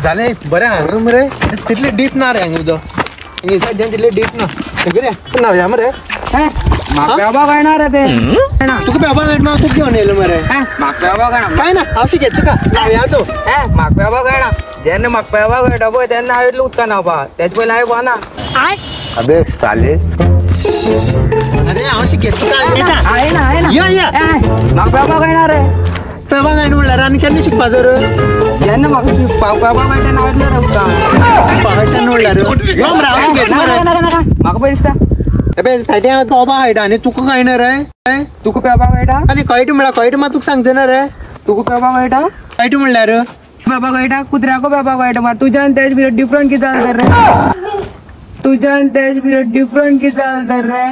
जालें बरें हांगा मरे तितलें डीप ना रे हांगा उदक हिंगा तितलें डीप ना सगळे न्हावया मरे. म्हाका पेंवपाक कळना रे तें. तुका पेंवपाक कळना तुका घेवन येयलो मरे. म्हाका पेंवपाक कळना. काय ना हांव शिकयता तुका न्हावया तूं. म्हाका पेंवपाक कळना. जेन्ना म्हाका पेंवपाक कळटा पळय तेन्ना हांव इतलें उदकान न्हांवपा तेजे पयलीं हांवें पोवना. अबे साले. अरे हांव शिकयता तुका. या या म्हाका पेंवपाक कळना रे. पेंवपाक कळना म्हणल्यार आनी केन्ना शिकपाचो रे? जेन्ना म्हाका पेंवपाक कळटा तेन्ना हांव येतलो रे उदकान. कळटा म्हणल्यार यो मरे हांव शिकयता मरे. म्हाका पळय दिसता. अबे फाटी हांव पेंवपाक कळटा आनी तुका कळना रे? तुका पेंवपाक कळटा? आनी कळटा म्हणल्यार कळटा मात तुका सांगचें ना रे. तुका पेंवपाक कळटा? कळटा म्हणल्यार पेंवपाक कळटा कुत्र्याको पेंवपाक कळटा मात तुज्या आनी तेजे भितर डिफरंट कितें जालें तर रे? तुज्या आनी तेजे भितर डिफरंट कितें जालें तर रे?